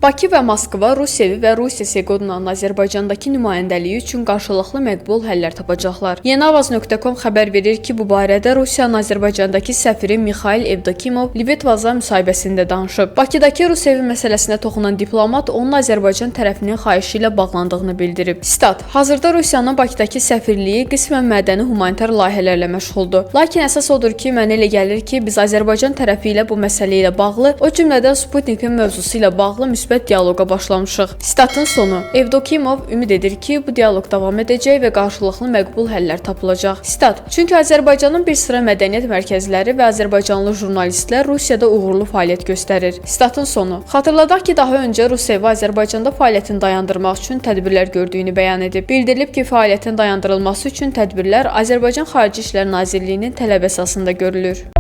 Bakı və Moskva Rusiya və Rusiya Seqodunanın Azərbaycandakı nümayəndəliyi üçün qarşılıqlı məqbul həllər tapacaqlar. Yeniavaz.com xəbər verir ki, bu barədə Rusiyanın Azərbaycandakı səfiri Mixail Evdokimov Libetvaza müsahibəsində danışıb. Bakıdakı Rusiya məsələsinə toxunan diplomat onun Azərbaycan tərəfinin xahişi ilə bağlandığını bildirib. Sitat: "Hazırda Rusiyanın Bakıdakı səfirliyi qismən mədəni humanitar layihələrlə məşğuldur. Lakin əsas odur ki, mənə elə gəlir ki, biz Azərbaycan tərəfi ilə bu məsələ ilə bağlı, o cümlədən Sputnikin mövzusu ilə bağlı müsbət dialoqa başlamışıq." Sitatın sonu. Evdokimov ümid edir ki, bu dialoq davam edəcək və qarşılıqlı məqbul həllər tapılacaq. Sitat: "Çünki Azərbaycanın bir sıra mədəniyyət mərkəzləri və azərbaycanlı jurnalistlər Rusiyada uğurlu fəaliyyət göstərir." Sitatın sonu. Xatırladaq ki, daha öncə Rusiya və Azərbaycanda fəaliyyətini dayandırmaq üçün tədbirlər gördüyünü bəyan edib. Bildirilib ki, fəaliyyətin dayandırılması üçün tədbirlər Azərbaycan Xarici İşlər Nazirliyinin tələbi əsasında görülür.